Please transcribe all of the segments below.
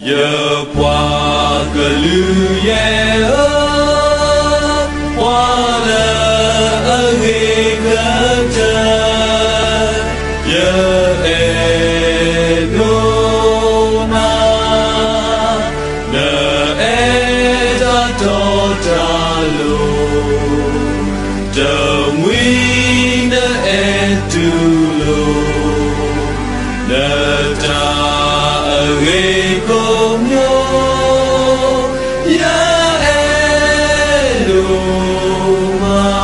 ယပှၤကလုာ်ယဲၢ်ဧၢ, ပှၤလၢအဂ့ၤကတၢၢ်, ယအဲၣ်ဒိးနၤ, နအဲၣ်တၢ်တီတၢ်လိၤ, တမှံၤနအဲၣ်တူၢ်လိာ် နတၢ်အဂ့ၤကိးမံၤ, ယအဲၣ်ဒိးမး.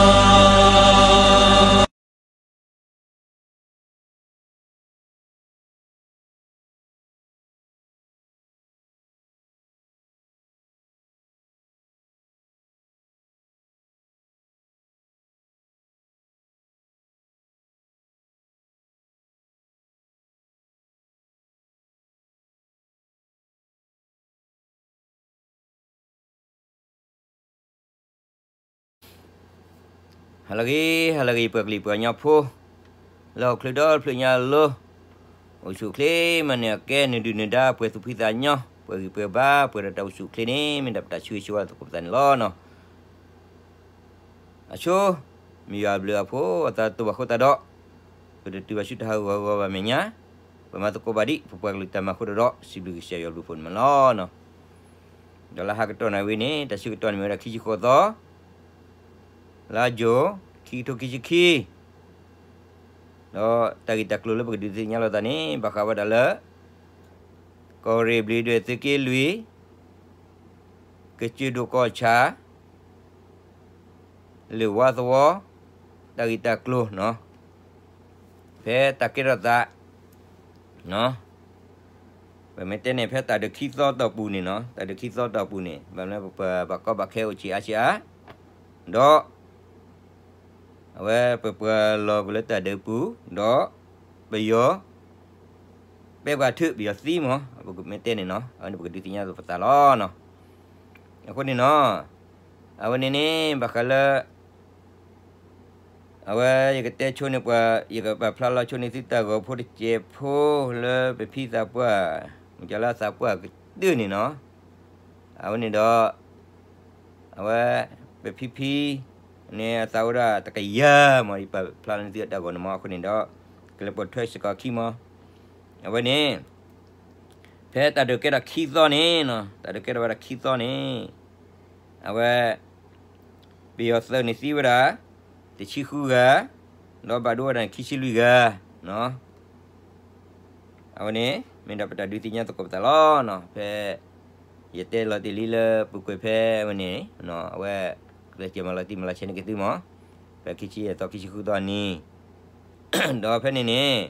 ဟါလၢအဂ့ၤ ဟါလၢအဂ့ၤ ပှၤကလုာ်ပှၤကညီဖိ လၢဟီၣ်ခိၣ်ချၢဒီတဖျၢၣ်ညါအလိၤ, အိၣ်ဆူၣ်အိၣ်ချ့မၤနၢၤအကဲ နဒုၣ်နဒါ ပှဲၤသူၣ်ဖှံသးညီ ပှဲၤဂံၢ်ပှဲၤဘါ ပှဲၤဒီးတၢ်အိၣ်ဆူၣ်အိၣ်ချ့န့ၣ် မ့ၢ်ဒၣ်ပတၢ်ဆၢဂ့ၤဆၢဝါသကိးပသးန့ၣ်လီၤနီၤ. အဆိ မ့ၢ်ယွၤအဘျုးအဖှိၣ် အသးတဘၣ်ဃိသတးဒီး ပတတုၤဘၣ်ဆူတၢ်ဟးဂူာ်ဟးဂီၤဘၣ်မဲာ်ညါ, ပမၤသကိးဘၣ်ဒံး ပပှၤကလုာ်တၢ်မၤအဃိဒီး စံးဘျုးကစၢ်ယွၤအဘျုးအဖှိၣ်န့ၣ်မးလီၤနီၤ. ဒီးလၢဟါကတီၢ်နၣ်ရံၣ်ဝဲန့ၣ် တၢ်ဆၢကတီၢ်န့ၣ်မ့ၢ်ဝဲဒၣ်ခံဆံဃိးသီ လါယူၤ ခံကထိခံဆံခံ, ဒီးတၢ်ဂ့ၢ်တၢ်ကျိၤလၢပကဒုးသ့ၣ်ညါလိာ်သးန့ၣ် ဘၣ်ဃးဝဲဒၣ်လၢ ကီၢ်ရ့ၣ်ဘျံးဒွဲၣ်သုးက့လွံၢ် ကစၢၢ်ဒိၣ်ကီၢ်ဆၣ် လၢၢ်ဝါသဝီ တၢ်ဂ့ၢ်တၢ်ကျိၤနီၤ, ဖဲတၢ်ကဲထီၣ်သး ပမ့ၢ်တဲန့ၣ် ဖဲတၢ်ဒုးခံသီတီၢ်ပူၤန့ၣ်နီၤ, တၢ်ဒုးခံသီတီၢ်ပူၤန့ၣ် ဘၣ်မနုၤပပှၤဘၣ်ကီဘၣ်ခဲအိၣ်ဆံးအါဆံးအါ, ဒီး အဝဲပပှၤလီၤပှီၤလၢတၢ်ဒုးပူၤ, ဒီးပယီၤ ပဲပှၤထုး ပယီၤသံမး, ပမ့ၢ်တဲန့ၣ်နီၤ, အဝဲန့ၣ်ပကဒုးသ့ၣ်ညါလိာ်ပသးလီၤနီၤ. အဃိန့ၣ်နီၤ, အဝဲန့ၣ်န့ၣ် ဘၣ်ဃးလၢ အဝဲယကတဲဆိန့ၢ်ပှၤ, ယကပာ်ဖျါလီၤဆိန့ၢ်သုတၢ်ဂီၤဖိတစဲးဖိလၢပဖံသးပှၢ်, မ့ၢ်ကလၢသးပှၢ်ကတၢၢ်န့ၣ်နီၤ, အဝဲန့ၣ်ဒီး အဝဲ ပဖံဖံ န့ၣ်အသးအိၣ်ဒၣ်တကယၤမး, ယပာ်ဖျါလီၤန့ၢ်သုတၢ်ဂီၤန့ၣ်မး, အဃိန့ၣ်ဒီး ကလဲၤပိာ်ထွဲစ့ၢ်ကီးခံမး. အဝဲန့ၣ် ဖဲတၢ်ဒုးကဲထီၣ်ခံသီန့ၣ်နီၤ, တၢ်ဒုးကဲထီၣ်ဝဲဒၣ်ခံသီန့ၣ် အဝဲ ပယီၤသုးန့ၣ်သံဝဲဒၣ် တဆံဃုဂၤ, ဒီးဘၣ်ဒိဝဲဒၣ်န့ၣ်ခံဆံလွံၢ်ဂၤနီၤ. အဝဲန့ၣ် မ့ၢ်ဒၣ်ပတၢ်ဒုးသ့ၣ်ညါသကိးပသးလီၤနီၤ. ဖဲ ယတဲလီၤတ့ၢ်လံလၢပူၤကွံာ်ဖဲအဝဲန့ၣ် အဝဲ ကျဲးစၢးမၤလီၤတံၢ်မၤလီၤဆဲးန့ၢ်က့ၤသုမး, ဖဲခံဆံယဲၢ်သီ ခံဆံဃုသီအနံၤ, ဒီးဖဲန့ၣ်န့ၣ်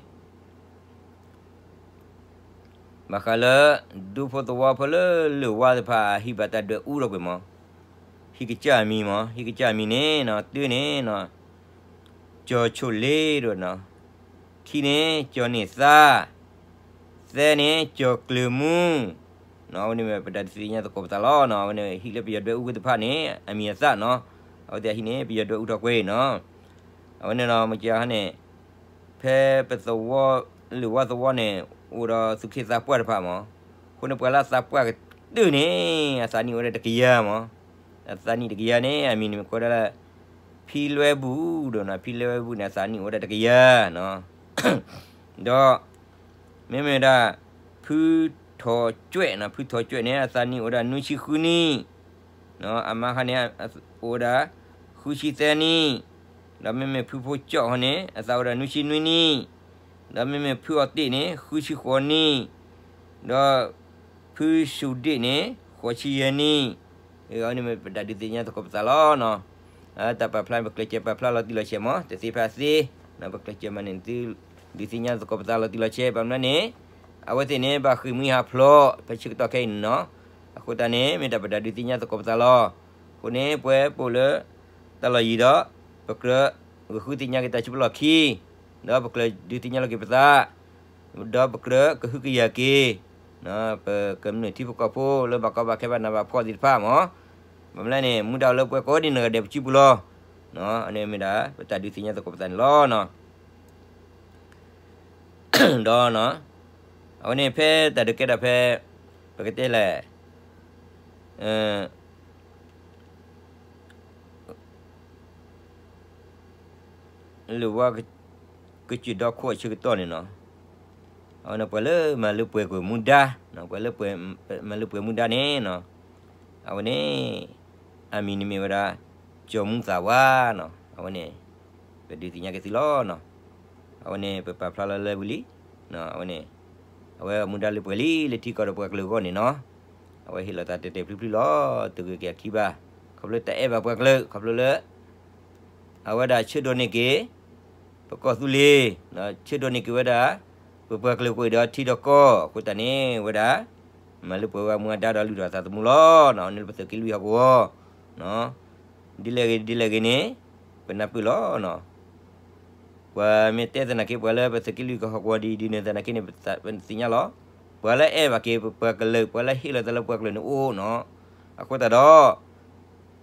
ဘၣ်ဃးလၢ ဒူဖိသဝီဖိလၢလၢၢ်ဝါသ့ၣ်တဖၣ် ဟံးဘၣ်တၢ်ဒွဲၣ်အူထီၣ်ကွံာ်မး, ဟံးကစၢ်အမံၤမး, ဟံးကစၢ်အမံၤန့ၣ်နီၤ, တုၤန့ၣ်နီၤ ကၠီၤဆိၣ်လ့ဒီးနီၤ, ခံန့ၣ် ကၠီၤန့ၢ်သါ, သၢန့ၣ် ကၠီၤကျၢၤမူ နီၤ, အဝဲန့ၣ်မ့ၢ်ပတၢ်ဒုးသ့ၣ်ညါသကိးပသးလီၤနီၤ. အဝဲန့ၣ်ဟံးလၢပယီၤဒွဲၣ်အူသ့ၣ်တဖၣ်န့ၣ် အမံၤအသၣ်နီၤ, အဝဲသ့ၣ်ဟံးန့ၣ် ပယီၤဒွဲၣ်အူထီၣ်ကွံာ်နီၤ. အဝဲန့ၣ်နီၤ မ့ၢ်ကဟန့ၣ် ဖဲပသဝီ လၢၢ်ဝါသဝီန့ၣ် အိၣ်ဒီးသူၣ်က့သးပှၢ်တဖၣ်မး, အဃိန့ၣ်ပှၤလၢအသးပှၢ်ကတၢၢ်န့ၣ် အသးနံၣ်အိၣ်ဝဲဒၣ်တကယၤမး, အသးနံၣ်တကယၤန့ၣ် အမံၤန့ၣ်မ့ၢ်ကိးဒၣ်လၢ ဖံလွဲဘူၣ်ဒီးနီၤ, ဖံလွဲဘူၣ်န့ၣ် အသးနံၣ်အိၣ်ဝဲဒၣ်တကယၤနီၤ. ဒီး မ့မ့ၢ်ဝဲဒၣ် ဖုထီၣ်ကွဲးနီၤ, ဖုထီၣ်ကွဲးန့ၣ် အသးနံၣ်အိၣ်ဝဲဒၣ်နွံဆံဃုနံၣ်, အမါခါန့ၣ် အိၣ်ဝဲဒၣ် ဃုဆံသၢနံၣ်, ဒီးမ့မ့ၢ်ဖုဖိကၠီၣ်ဟီန့ၣ် အသးအိၣ်ဝဲဒၣ်နွံဆံနွံနံၣ်, ဒီးမ့မ့ၢ်ဖုအီၣ်တ့ၣ်န့ၣ် ဃုဆံဃိးနံၣ်, ဒီး ဖုစူၣ်ဒ့ၣ်န့ၣ် ဃိးဆံယဲၢ်နံၣ်, အန့ၣ်မ့ၢ်ပတၢ်ဒုးသ့ၣ်ညါသကိးပသးလီၤနီၤ. တၢ်ပာ်ဖျါန့ၣ် ပကျဲးစၢးပာ်ဖျါလီၤတံၢ်လီၤဆဲးမး, တသ့ဖဲအသ့, ပကျဲးစၢးမၤန့ၢ်သု ဒုးသ့ၣ်ညါသကိးပသးလီၤတံၢ်လီၤဆဲး ဘၣ်မနုၤန့ၣ် အဝဲသ့ၣ်န့ၣ် ဘၣ်ဃ့ၢ်မှံဟးဖျိး ဖဲဆၢကတီၢ်ခဲအံၤန့ၣ်နီၤ. အဃိသတးန့ၣ် မ့ၢ်တၢ်ပတၢ်ဒုးသ့ၣ်ညါသကိးပသးလီၤ. အဃိန့ၣ် ပဝဲပအိၣ်လၢ တၢ်လီၢ်ယံၤဒီး ပကြၢးဂဲၤဃုသ့ၣ်ညါက့ၤတၢ်စုပူၤလီၢ်ခံ ဒီးပကြၢးဒုးသ့ၣ်ညါလီၤက့ၤပသး ဒီးပကြၢးကဟုကယာ်က့ၤ ပကမျၢၢ်ထံဖိကီၢ်ဖိလၢဘၣ်ကီဘၣ်ခဲဘၣ်နးဘၣ်ဖှီၣ်သ့ၣ်တဖၣ်မး. ဘၣ်မနုၤလဲၣ်န့ၣ် မူဒါအိၣ်လၢပှၤကိးဒ်နဂၤဒဲးပစုပူၤလီၤ. အန့ၣ်မ့ၢ်ဒၣ် ပတၢ်ဒုးသ့ၣ်ညါသကိးပသးန့ၣ်လီၤ. ဒီး အဝဲန့ၣ်ဖဲတၢ်ဒုးကဲထီၣ်ဖဲ ပကတဲလဲၣ် လၢဝါ ကစၢၢ်ဒီခိၣ်အဆၢကတီၢ်န့ၣ်နီၤ, အဝဲန့ၣ်ပှၤလၢမၤလၢပှဲၤကွံာ်မူဒါ, ပှၤလၢ မၤလၢပှဲၤမူဒါန့ၣ်နီၤ, အဝဲန့ၣ် အမံၤန့ၣ်မ့ၢ်ဝဲဒၣ် ကၠီၤမူသးဝါနီၤ, အဝဲန့ၣ် ပဒုးသ့ၣ်ညါက့ၤသုလီၤနီၤ, အဝဲန့ၣ် ပပာ်ဖျါလီၤလၢဝံၤလံ, အဝဲန့ၣ် အဝဲမူဒါလၢပှဲၤလံ လၢထံကီၢ်ဒီးပှၤကလုာ်အဂီၢ်န့ၣ်နီၤ, အဝဲဟ့ၣ်လီၤသးတဲာ်တဲာ်ဖျုဖျုလီၤ, တဂ့ၤက့ၤအခံဘၣ်, ခီဖျိတၢ်အဲၣ်ဘၣ်ပှၤကလုာ် ခီဖျိလၢ အဝဲဒၣ်ဆၢဒိးန့ၢ်က့ၤ ပကီၢ်သူလ့ၤ, ဆၢဒိးန့ၢ်က့ၤဝဲဒၣ် ပပှၤကလုာ်ကွံာ်ဒီးထံဒီးကီၢ်အဃိသတးန့ၣ် ဝဲဒၣ် မၤလၢပှဲၤဝဲမူအဒါဒီးလုၢ်ထီၣ်သးသမူလီၤ. အန့ၣ်လၢပသုးက့လွံၢ်ဟီၣ်ကဝီၤ ဒ်လဲၣ်ဂ့ၤဒ်လဲၣ်ဂ့ၤန့ၣ် ပနၢ်ပၢၢ်လီၤ. ပှၤမ့ၢ်တဲသနာ်က့ ပှၤလၢပသုးက့လွံၢ်ကဟီၣ်ကဝီၤဒ်ဒ်န့ၣ်သနာ်က့န့ၣ် ပသ့ၣ်ညါလီၤ. ပှၤလၢအဲၣ်ဘၣ်က့ၤပပှၤကလုာ် ပှၤလၢဟ့ၣ်လီၤသးလၢပှၤကလုာ်န့ၣ်အိၣ်နီၤ. အဃိသတးဒီး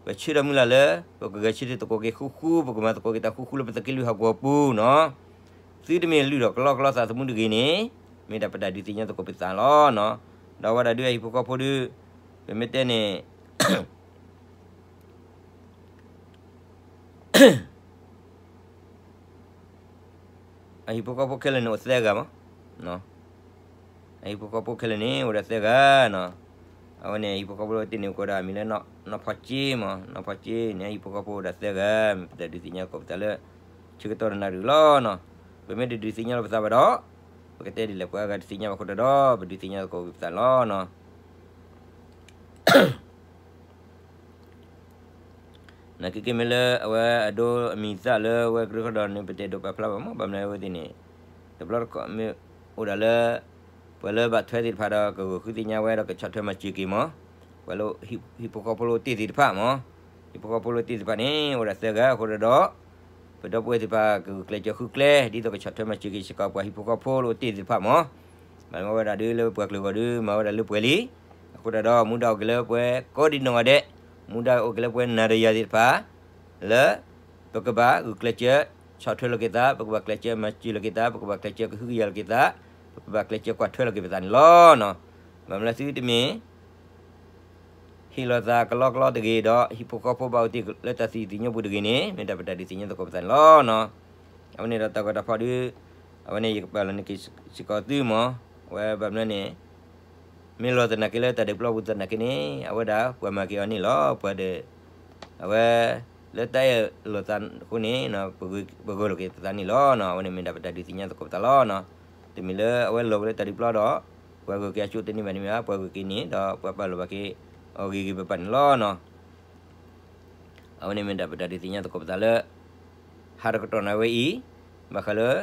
ပဆၢဒီးမုၢ်လၢ်လၢ ပကဂဲၤဆၢထၢၣ်သကိးက့ၤဃူဃူ ပကမၤသကိးက့ၤတၢ်ဃူဃူလၢပသုးက့လွံၢ်ဟီၣ်ကဝီၤပူၤနီၤ. သုတမ့ၢ်လုၢ်ထီၣ်ကလီကလီသးသမူတဂ့ၤန့ၣ် မ့ၢ်ဒၣ်ပတၢ်ဒုးသ့ၣ်ညါသကိးပသးလီၤနီၤ. ဒီးဝဲဒၣ်ဒုးအဟံၣ်ဖိဃီဖိဒုး ပမ့ၢ်တဲန့ၣ် အဟံၣ်ဖိဃီဖိခဲလၢာ်န့ၣ်အိၣ်သၢဂၤမး, အဟံၣ်ဖိဃီဖိခဲလၢာ်န့ၣ် အိၣ်ဒၣ်သၢဂၤနီၤ. အဝဲန့ၣ် အဟံၣ်ဖိဃီဖိတ့ၢ်န့ၣ် ကိးဒၣ်အမံၤလၢ နီၢ်ဖီကၠ့မး, နီၢ်ဖီကၠ့န့ၣ် အဟံၣ်ဖိဃီဖိအိၣ်ဒၣ်သၢဂၤ မ့ၢ်ပတၢ်ဒုးသ့ၣ်ညါသကိးပသးလၢ ဆၢကတီၢ်တနၣ်ရံၣ်လီၤနီၤ. ပမ့ၢ်တဒုးသ့ၣ်ညါလီၤပသးဘၣ်ဒီး ပကတဲဒ်လဲၣ် ပှၤအဂၤတသ့ၣ်ညါဘၣ်အဃိတၢ်ဒီး ပဒုးသ့ၣ်ညါသကိးပသးလီၤနီၤ. နာ်က့က့မ့ၢ်လၢအဝဲအဒိအမံၤသၣ်လၢဝဲကရၢခီဒီးန့ၣ် ပတအဲၣ်ဒိးပာ်ဖျါဘၣ်မး, ဘၣ်မနုၤအဝဲသ့ၣ်န့ၣ် တဘျီတခီၣ်မ့ၢ်အိၣ်ဒၣ်လၢ ပှၤလၢဘၣ်ထွဲသ့ၣ်တဖၣ်ဒီး ကဂုာ်ဃုသ့ၣ်ညါဝဲဒီးကဆီၣ်ထွဲမၤစၢၤက့ၤမး, ပှၤလၢဟံၣ်ဖိဃီဖိလၢအိၣ်တ့ၢ်သ့ၣ်တဖၣ်မး, ဟံၣ်ဖိဃီဖိလၢအိၣ်တ့ၢ်သ့ၣ်တဖၣ်န့ၣ် အိၣ်ဒၣ်သၢဂၤအဃိတၢ်ဒီး ပဒီပုၢ်ဝဲၢ်သ့ၣ်တဖၣ်ကဂုာ်ကျဲးစၢးဃုကျဲ ဒ်သိးကဆီၣ်ထွဲမၤစၢၤက့ၤစ့ၢ်ကီးပှၤဟံၣ်ဖိဃီဖိလၢအိၣ်တ့ၢ်သ့ၣ်တဖၣ်မး, ဘၣ်မနုၤဝဲဒၣ်ဒုးလၢပပှၤကလုာ်အဂီၢ်ဒုး မၤဝဲဒၣ်လၢပှဲၤလံ, အဃိတၢ်ဒီး မူဒါအိၣ်က့ၤလၢပှၤကိးဒံနီၢ်ဂၤဒဲး, မူဒါအိၣ်က့ၤလၢပှၤနၤဒီးယၤသ့ၣ်တဖၣ် လၢ ပကဘၣ်ဂုာ်ကျဲးစၢးဆီၣ်ထွဲလီၤက့ၤသး, ပကဘၣ်ကျဲးစၢးမၤစၢၤလီၤက့ၤသး, ပကဘၣ်ကျဲးစၢးကဟုကယာ်လီၤက့ၤသး, ပကဘၣ်ကျဲးစၢးကွၢ်ထွဲလီၤက့ၤပသးန့ၣ်လီၤ. ဘၣ်မနုၤလၢသုတမ့ၢ် ဟ့ၣ်လီၤသးကလီကလီတဂ့ၤဒီး ဟံၣ်ဖိဃီဖိဘၣ်အိၣ်တ့ၢ်လၢတၢ်သံၣ်သညိပူၤတဂ့ၤန့ၣ် မ့ၢ်ဒၣ်ပတၢ်ဒုးသ့ၣ်ညါသကိးပသးန့ၣ်လီၤ. အဝဲန့ၣ်ဒီးတၢ်ဂီၤတၢ်ဖီၣ်ဒုး အဝဲန့ၣ်ယကပာ်လီၤန့ၢ်က့ၤစ့ၢ်ကီးသုမး, အဝဲဘၣ်မနုၤန့ၣ် မ့ၢ်လီၤသနာ်က့လၢတၢ်ဒုးပျီပူၤသနာ်က့န့ၣ် အဝဲဒၣ်ပှၤမၤက့ၤအီၤန့ၣ်လီၤ. ပှၤဒီး အဝဲ လၢတၢ်အဲၣ်လိာ်သးအဃိန့ၣ် ပဂၢၢ်လိာ်က့ၤပသးန့ၣ်လီၤ. အဝဲန့ၣ်မ့ၢ်ဒၣ်ပတၢ်ဒုးသ့ၣ်ညါသကိးပသးလီၤ. တမ့ၢ်လၢအဝဲလီၤဝဲလၢတၢ်ဒုးပျီဒီး ပှၤဂုာ်က့ၤအစိတန့ၢ်ဘၣ်န့ၣ်မ့ၢ်ဘၣ်, ပှၤဂုာ်က့ၤန့ၣ်ဒီးပှၤပာ်လီၤဘၣ်က့ၤအီၤဂ့ၤဂ့ၤဘၣ်ဘၣ်န့ၣ်လီၤ. အဝဲန့ၣ်မ့ၢ်ဒၣ်ပတၢ်ဒုးသ့ၣ်ညါသကိးပသးလၢ ဟါတကတီၢ်နၤဝဲအံၤ, ဘၣ်ဃးလၢ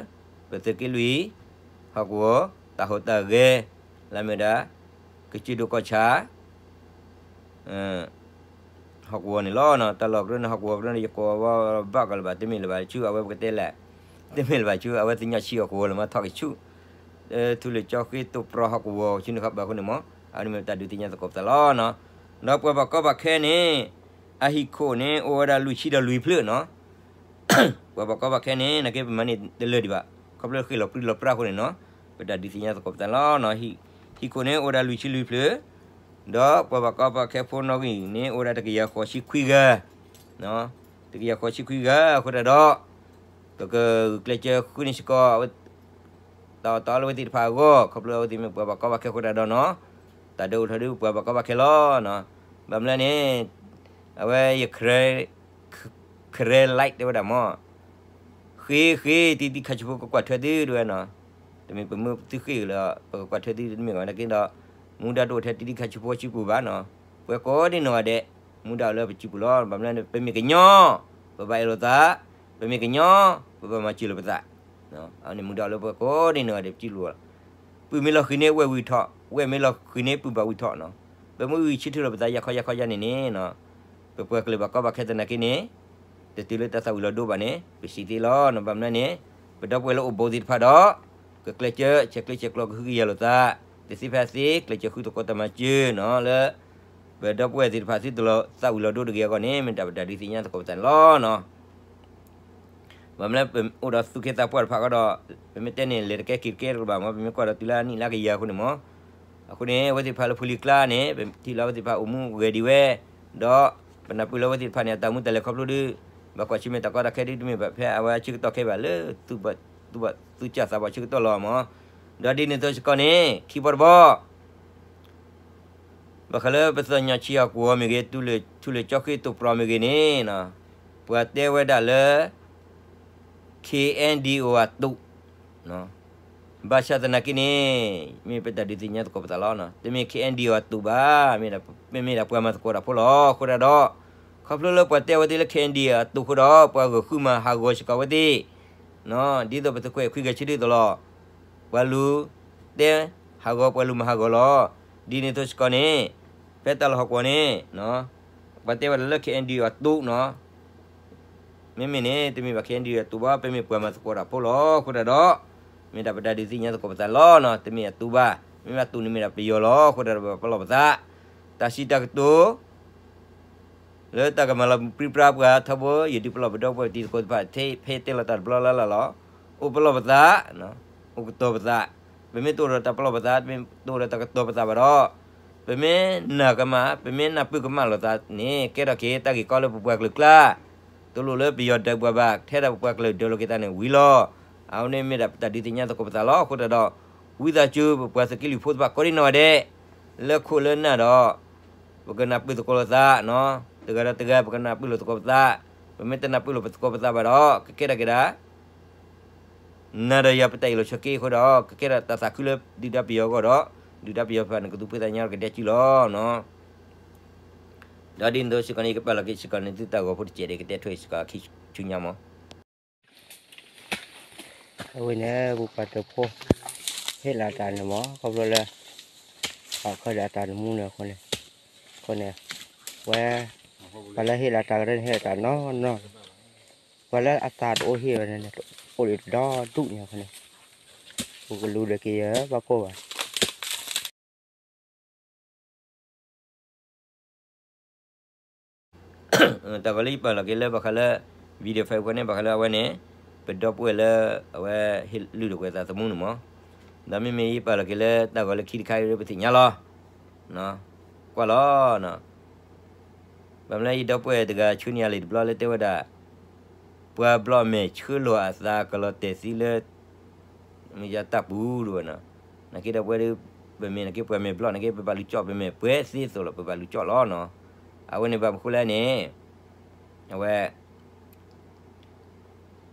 ပသုးက့လွံၢ် ဟီၣ်ကဝီၤ တၢ်ဟူးတၢ်ဂဲၤ လၢအမ့ၢ်ဝဲဒၣ် ကစၢၢ်ဒိၣ်ကီၢ်ဆၣ် ဟီၣ်ကဝီၤန့ၣ်လီၤ. တၢ်လီၢ်ကရၢန့ၣ် ဟီၣ်ကဝီၤကရၢန့ၣ် ယကိးဝဲဘၣ်ကီးလၢၤဘၣ်, တမ့ၢ်လၢၤဘၣ်ဆူ အဝဲပကတဲလဲၣ်, တမ့ၢ်လၢၤဘၣ်ဆူ အဝဲသ့ၣ်ညါဆံးဟီၣ်ကဝီၤလၢမ့ၢ်ထီၣ်က့ၤဆူ ထူလၢကၠီဃ့တိၢ်ပြီဟီၣ်ကဝီၤဆူန့ၣ်ဃီဘၣ်အဃိန့ၣ်မး, အဝဲန့ၣ်မ့ၢ်တၢ်ဒုးသ့ၣ်ညါသကိးပသးလီၤ. ဒီးပှၤဘၣ်ကီဘၣ်ခဲန့ၣ် အဟံၣ်ခိၣ်န့ၣ် အိၣ်ဝဲဒၣ်လွံၢ်ဆံဒီးလွံၢ်ဖျၢၣ်နီၤ. ပှၤဘၣ်ကီဘၣ်ခဲန့ၣ် နာ်က့ပမၤန့ၢ်တလၢာ်ဒံးဘၣ်, ခီဖျိဃ့ၢ်လီၤပြံလီၤပြါအဃိန့ၣ်နီၤ, ပတၢ်ဒုးသ့ၣ်ညါသကိးပသးလီၤ. ဟံၣ်ခိၣ်န့ၣ်အိၣ်ဝဲဒၣ်လွံၢ်ဆံလွံၢ်ဖျၢၣ်, ဒီးပှၤဘၣ်ကီဘၣ်ခဲဖိနီၣ်ဂံၢ်န့ၣ် အိၣ်ဝဲဒၣ်တကယၤဃိးဆံခွံဂၤ, တကယၤဃိးဆံခွံဂၤအဃိတၢ်ဒီး ပကဂုာ်ကျဲးစၢးဃုန့ၢ်စ့ၢ်ကီး တၢ်အီၣ်တၢ်အီလၢအဝဲသ့ၣ်တဖၣ်အဂီၢ်, ခီဖျိအဝဲသ့ၣ်မ့ၢ်ပှၤဘၣ်ကီဘၣ်ခဲအဃိတၢ်ဒီးနီၤ, တၢ်ဒုးအိၣ်ထီၣ်ဒုးပှၤဘၣ်ကီဘၣ်ခဲလီၤ. ဘၣ်မနုၤလဲၣ်န့ၣ် အဝဲယ ခရဲ like တဲဝဲဒၣ်မး, ဃ့ဃ့ တံၤသကိးဆူဖိကကွၢ်ထွဲသုဒ်ဝဲနီၤ, တမ့ၢ်ပမ့ၢ်သုဃ့ၢ်လီၤ ပကကွၢ်ထွဲသုတမ့ၢ်ဘၣ်နာ်က့ဒီး, မူဒါတအိၣ်ထဲတံၤသကိးဆူဖိစုပူၤဘၣ်နီၤ, ပှၤကိးဒံနီၢ်ဂၤဒဲး, မူဒါအိၣ်လၢပစုပူၤလီၤ. ဘၣ်မနုၤလဲၣ်န့ၣ် ပမ့ၢ်ကညီ, ပဘၣ်အဲၣ်လိာ်သး, ပမ့ၢ်ကညီ, ပဘၣ်မၤစၢၤလိာ်ပသး, အဝဲန့ၣ်မူဒါအိၣ်လၢပှၤကိးဒံနီၢ်ဂၤဒဲးပစုပူၤလီၤ. ပုၢ်မ့ၢ်လီၤဃံၤန့ၣ် ဝဲၢ်ဝံၤထီၣ်, ဝဲၢ်မ့ၢ်လီၤဃံၤန့ၣ် ပုၢ်ဘၣ်ဝံၤထီၣ်နီၤ, ပမ့ၢ်ဂံၢ်ဆၢထၢၣ်လိာ်ပသးယၤခီယၤခီယၤန့ၣ်န့ၣ်နီၤ, ပပှၤကလုာ်ဘၣ်ကီဘၣ်ခဲသနာ်က့န့ၣ်, တတုၤလၢတၢ်သၣ်ဝံၤလီၤဒိဘၣ်န့ၣ် ပစံးသ့လီၤ. ဘၣ်မနုၤလဲၣ်န့ၣ် ပဒီပုၢ်ဝဲၢ်လၢအိၣ်ဘူးသ့ၣ်တဖၣ်ဒီး ကကျဲးစၢးဆဲးကျၢဆဲးကျိးကဟုကယာ်လိာ်သး, တသ့ဖဲသ့ ကျဲးစၢးဃုသကိးတၢ်မၤစၢၤနီၤ လၢ ပဒီပုၢ်ဝဲၢ်သ့ၣ်တဖၣ်သုတလီၤသၣ်ဝံၤလီၤဒိတဂ့ၤအဂီၢ်န့ၣ် မ့ၢ်တၢ်ပတၢ်ဒုးသ့ၣ်ညါသကိးပသးန့ၣ်လီၤ. ဘၣ်မနုၤလဲၣ် ပအိၣ်ဒီးသူၣ်က့သးပှၢ်တဖၣ်ဃီဒီး ပမ့ၢ်တဲန့ၣ် လဲၤတကဲက့ၤတကဲတကဘၣ်မး, ပမ့ၢ်ကွၢ်ဒီးတုၤလၢအနံၣ်လၢကယၤအဃိန့ၣ်မး, အဃိန့ၣ် အဝဲသ့ၣ်တဖၣ်လၢဖိလံၤကျါန့ၣ် ပထံၣ်လီၤအဝဲသ့ၣ်တဖၣ်အိၣ်မူဂဲၤဒံးဝဲ, ဒီးပနၢ်ပၢၢ်လၢအဝဲသ့ၣ်တဖၣ်န့ၣ် အတၢ်မူတၢ်လဲၤခီဖျိဒီး ဘၣ်ကွၢ်ဆၢၣ်မဲာ်တၢ်ကီတၢ်ခဲဒ်တမ့ၢ်ဘၣ်ဖဲအဝဲအဆၢကတီၢ်ခဲအံၤဘၣ်လၢ သူၣ်ဘၣ်သူၣ်ဘၣ်သူၣ်စၢ်သးဘီၣ်ဆၢကတီၢ်လီၤမး. ဒီးဒ်န့ၣ်အသိးစ့ၢ်ကီးန့ၣ် ခံဘီတဘီ ဘၣ်ဃးလၢပသ့ၣ်ညါဆံးအီၤကွီၢ်မ့ၢ်ဂ့ၤ, ထူလၢာ်ကၠီဃ့တိၢ်ပြီးမ့ၢ်ဂ့ၤန့ၣ်, ပှၤတဲဝဲဒၣ်လၢ ခ့ၣ်အဲၣ်ဒံၣ်အိၣ်အတူး, ဘၣ်ဆၣ်သနာ်က့န့ၣ် မ့ၢ်ပတၢ်ဒုးသ့ၣ်ညါသကိးပသးလီၤ. တမ့ၢ် ခ့ၣ်အဲၣ်ဒံၣ်အိၣ်အတူးဘၣ်, မ့ၢ်ဒၣ်ပှၤမၤသကိးတၢ်ဖိလီၤ. အဃိဒၣ်ဒီး ခီဖျိလၢပှၤတဲဝဲသ့ၣ်လၢ ခ့ၣ်အဲၣ်ဒံၣ်အိၣ်အတူးအဃိဒီး ပှၤဂၢၢ်ဃုမၤဟးဂီၤစ့ၢ်ကီးဝဲသ့ၣ် ဒ်သိးပသုးခွဲးခွံဂဲၤဆၢထၢၣ်အသိးလီၤ. ပှၤလူၤတဲဟးဂီၤ ပှၤလူၤမၤဟးဂီၤလီၤ. ဒ်န့ၣ်အသိးစ့ၢ်ကီးန့ၣ် ဖဲတၢ်လီၢ်ဟီၣ်ကဝီၤန့ၣ် ပှၤတဲဝဲဒၣ်လၢ ခ့ၣ်အဲၣ်ဒံၣ်အိၣ်အတူးနီၤ, မ့မ့ၢ်န့ၣ် တမ့ၢ်ဘၣ် ခ့ၣ်အဲၣ်ဒံၣ်အိၣ်အတူးဘၣ်, ပမ့ၢ်ပှၤမၤသကိးတၢ်ဖိလီၤ. အဃိဒၣ်ဒီး မ့ၢ်ဒၣ်ပတၢ်ဒုးသ့ၣ်ညါသကိးပသးလီၤနီၤ, တမ့ၢ်အတူးဘၣ်. မ့မ့ၢ်အတူးန့ၣ်မ့ၢ်ဒၣ်ပယီၤလီၤ. အဃိဒၣ်ဒီးပပလီၢ်ပသး တၢ်စံးတၢ်ကတိၤ လၢတၢ်ကမၤလီၤပြံပြါပှၤထီဘိ ယဒုးပလီၢ်ပဒီပုၢ်ဝဲၢ်တံၤသကိးတဖၣ် ဖဲတဲလီၤတၢ်တဘျီလၢ်လၢ်လီၤ. အိၣ်ပလီၢ်ပသး, အိၣ်ကတီၤပသး, ပမ့ၢ်တအိၣ်ဒီးတၢ်ပလီၢ်ပသး, တအိၣ်ဒီးတၢ်ကတီၤပသးဘၣ်ဒီး ပမ့ၢ်နာ်ကမၣ် ပမ့ၢ်နၢ်ပၢၢ်ကမၣ်လိာ်သးန့ၣ် ကဲထီၣ်က့ၤတၢ်ဂ့ၢ်ကီလၢပပှၤကလုာ်ကျါ, တလိၣ်လၢပယီၤဒၢးပှၤဘၣ်, ထဲဒၣ်ပပှၤကလုာ်ဒၢးလိာ်က့ၤသးန့ၣ်ဝံၤလီၤ. အဝဲန့ၣ်မ့ၢ်ဒၣ်ပတၢ်ဒုးသ့ၣ်ညါသကိးပသးလီၤ. အဃိဒၣ်ဒီး ဝံသးစူၤ ပပှၤသုးက့လွံၢ်ဖိသ့ၣ်တဖၣ်ကိးဒံနီၢ်ဂၤဒဲး လၢခိၣ်လၢနၢ်ဒီး ပကနၢ်ပၢၢ်သကိးလိာ်သး, တဂၤဒီးတဂၤ ပကနၢ်ပၢၢ်လိာ်သကိးပသး, ပမ့ၢ်တနၢ်ပၢၢ်လိာ်ပသကိးပသးဘၣ်ဒီး ကကဲထီၣ်က့ၤဒၣ် နၤဒီးယၤပတၢ်အ့ၣ်လိာ်ဆိးက့အဃိဒီး ကကဲထီၣ်တၢ်သးခုလၢဒုၣ်ဒါပယီၤအဂီၢ်ဒီး ဒုၣ်ဒါပယီၤတဖၣ်န့ၣ် ကသူၣ်ဖှံသးညီကဒဲက့ၤလီၤ. ဒီးဒ်န့ၣ်အသိးစ့ၢ်ကီးန့ၣ် ယကပာ်လီၤက့ၤစ့ၢ်ကီးန့ၣ် သုတၢ်ဂီၤဖိတစဲးဒီး ကတဲထွဲစ့ၢ်ကီးခံဆူညါမး. အဝဲန့ၣ် ပပှၤတဖိ ဟ့ၣ်လီၤတၢ်န့ၣ်မး ခီဖျိလၢ အခီဒီးအတၢ်တမူန့ၣ်အဃိန့ၣ်, အဃိန့ၣ် ဝဲ ပှၤလၢဟ့ၣ်လီၤတၢ်ကရၢန့ၣ် ဟ့ၣ်လီၤတၢ်နီၢ်နီၢ်, ပှၤလၢအတၢ်တအိၣ်ဟ့ၣ်ဝဲန့ၣ် အိၣ်ဒံးတဒီဒူၣ်န့ၣ်အဃိန့ၣ် ပကလူၤဒီးက့ၤယဘၣ်ကိၢ်ဘၣ်. တၢ်ဂီၤလၢယပာ်လီၤက့ၤလၢဘၣ်ဃးလၢ video file ဖဲန့ၣ် ဘၣ်ဃးလၢအဝဲန့ၣ် ပဒီပုၢ်ဝဲၢ်လၢ အဝဲဟ့ၣ်လုၢ်ဒိၣ်ပှဲၤသးသမူန့ၣ်မး, ဒီးမ့မ့ၢ်ယပာ်လီၤက့ၤလၢတၢ်ဂီၤလၢခံတခါအံၤဒီး ပသ့ၣ်ညါလီၤ. ကွၢ်လီၤ ဘၣ်မနုၤလၢယဒီပုၢ်ဝဲၢ်တဂၤဆှၢန့ၢ်ယၤလံာ်တဘျီလၢတဲဝဲဒၣ် ပှၤဘျီမဲာ်ဆှၢလိာ်အသးကလီၤတဲာ်သံလၢ မ့ၢ်ယတၢ်ပူၤဒ်ဝဲနီၤ, နာ်က့ဒီးပဝဲဒၣ် ပမ့ၢ်နာ်က့ပှၤမဲာ်ဘျီၣ်နာ်က့ ပဘၣ်လူၤကၠီၣ် ပမ့ၢ်ပှဲၤသ့သိးလီၤ ပဘၣ်လူၤကၠီၣ်လီၤနီၤ. အဝဲန့ၣ်ဘၣ်မနုၤဃိလဲၣ်န့ၣ် အဝဲ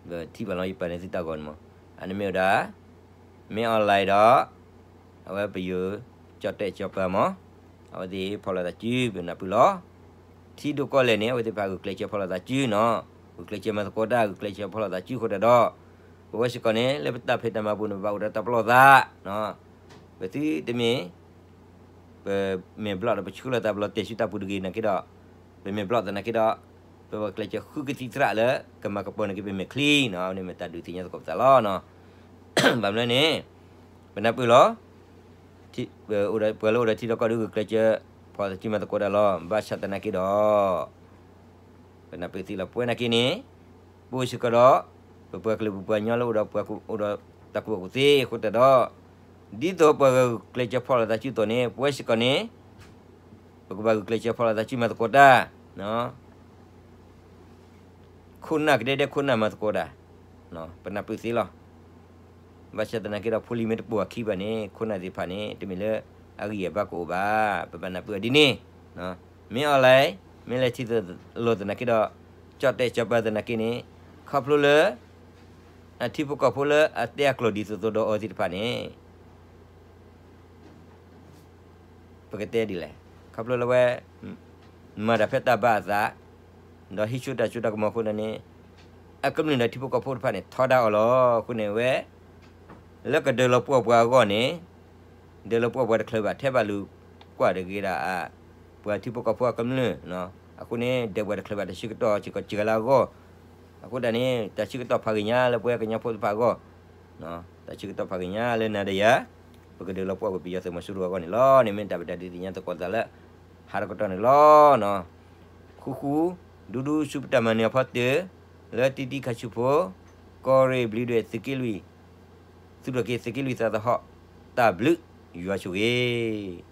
ပထံၣ်ဘၣ်လီၤ ယပာ်န့ၢ်သုတၢ်ဂီၤန့ၣ်မး, အန့ၣ်မ့ၢ်ဝဲဒၣ် မ့ၢ် online ဒီး အဝဲပယီၤကၠီၣ်တဲာ်ကၠီၣ်ပၤမး, အဝဲသ့ၣ်ဖီၣ်လိာ်သးစု ပနၢ်ပၢၢ်လီၤ. ထံဒိၣ်ကီၢ်လဲၢ်န့ၣ် အဝဲသ့ၣ်တဖၣ်ဂုာ်ကျဲးစၢးဖီၣ်လိာ်သးစုနီၤ, ဂုာ်ကျဲးစၢးမၤသကိးတၢ် ဂုာ်ကျဲးစၢးဖီၣ်လိာ်သးစုအဃိတၢ်ဒီး ပဝဲစ့ၢ်ကီးန့ၣ် လၢပတၢ်ဖံးတၢ်မၤပူၤန့ၣ် ပဘၣ်အိၣ်ဒီးတၢ်ပလီၢ်သး, ပသုတမ့ၢ် ပမဲာ်ဘျီၣ်ဒီးပဆှၢလိာ်သးပလီၤတဲာ်ဆူတၢ်ပူၤတဂ့ၤနာ်က့ဒီး, ပမဲာ်ဘျီၣ်သနာ်က့ဒီး ပဘၣ်ကျဲးစၢးဃုကသံၣ်သရၣ်လၢ ကမၤကပီၤန့ၢ်က့ၤပမဲာ်ချံနီၤ, အဝဲန့ၣ်မ့ၢ်တၢ်ဒုးသ့ၣ်ညါသကိးပသးလီၤ. ဘၣ်မနုၤလဲၣ်န့ၣ် ပနၢ်ပၢၢ်လီၤ ပှၤလၢအိၣ်ဒီးထံဒီးကီၢ်ဒီးဂုာ်ကျဲးစၢး ဖီၣ်သးစုမၤသကိးတၢ်လီၤ. ဘၣ်ဆၣ်သနာ်က့ဒီး ပနၢ်ပၢၢ်သ့လီၤ ပဝဲနာ်က့န့ၣ် ပအိၣ်စ့ၢ်ကီးဒီး ပပှၤကလုာ်ပပှၤကညီလၢအိၣ်ဒီးပှၤအိၣ်ဒီးတၢ်ကူၣ်ဘၣ်ကူၣ်သ့အဃိတၢ်ဒီး ဒ်သိးပှၤဂုာ်ကျဲးစၢးဖီၣ်လိာ်သးစုအသိးန့ၣ် ပဝဲစ့ၢ်ကီးန့ၣ် ပကဘၣ်ဂုာ်ကျဲးစၢးဖီၣ်လိာ်သးစုမၤသကိးတၢ် ခိၣ်နၢ်ကဒဲကဒဲခိၣ်နၢ်မၤသကိးတၢ် ပနၢ်ပၢၢ်သ့လီၤ. ဘၣ်ဆၣ်သနာ်က့ဒီး ဖိလံၤမ့ၢ်တပိာ်အခံဘၣ်န့ၣ် ခိၣ်နၢ်သ့ၣ်တဖၣ်န့ၣ် တမ့ၢ်လၢအဂံၢ်အဘါကအိၣ်ဘၣ်. ပဘၣ်နၢ်ပၢၢ်အီၤဒ်န့ၣ် မ့ၢ် online မ့ၢ်လဲၤထံၣ်လိာ်သနာ်က့ဒီး ကၠီၣ်တဲာ်ကၠီၣ်ပၤသနာ်က့န့ၣ် ခီဖျိလၢ အထံဖိကီၢ်ဖိလၢအတဲအကျိာ်ဒ်သိးသိးဒီးအီၤသ့ၣ်တဖၣ်န့ၣ် ပကတဲဒ်လဲၣ်, ခီဖျိလၢဝဲ မၤတၢ်ဖဲတၢ်ဘါအသး ဒီးဟံးဆူၣ်တၢ်စိတၢ်ကမီၤအဃိန့ၣ် အကမျၢၢ်ဒီးထံဖိကီၢ်ဖိတဖၣ်န့ၣ် ထီဒါအီၤလီၤ. အဃိန့ၣ်ဝဲ လၢကဒၢးလီၤပှီၢ်ပှၤအဂီၢ်န့ၣ် ဒၢးလီၤပှီၢ်ပှၤတချုးဘၣ် ထဲဘၣ်လူၤကွၢ်တဂ့ၤဒၣ် ပှၤထံဖိကီၢ်ဖိအကမျၢၢ်, အဃိန့ၣ် ဒၢးပှၤတချုးဘၣ် တၢ်ဆၢကတီၢ်စ့ၢ်ကီးစှၤလၢအဂီၢ်, အဃိတၢ်န့ၣ် တၢ်ဆၢကတီၢ်ဖးဂ့ၤညါလၢပဝဲကညီဖိတဖၣ်အဂီၢ် တၢ်ဆၢကတီၢ်ဖးဂ့ၤညါလၢနၤဒီးယၤ ပကဒၢးလီၤပှီၢ်ကွံာ်ပယီၤသုးမီၤစိရိၤအဂီၢ်န့ၣ်လီၤ. န့ၣ်မ့ၢ်တၢ်ပတၢ်ဒုးသ့ၣ်ညါသကိးသးလၢ ဟးတကတီၢ်န့ၣ်လီၤ. ဃူဃူ ဒူဒူဆူပတၢ်မၤနၢၤအဖီတၢၢ် လၢတံတံခါဆူဖိ ကီၢ်ရ့ၣ်ဘျံးဒွဲၣ်သုးက့လွံၢ် သုးထီၣ်က့ၤသုးက့လွံၢ်သးသဟီၣ် တၢ်ဘျုး ယွၤဆိၣ်ဂ့ၤ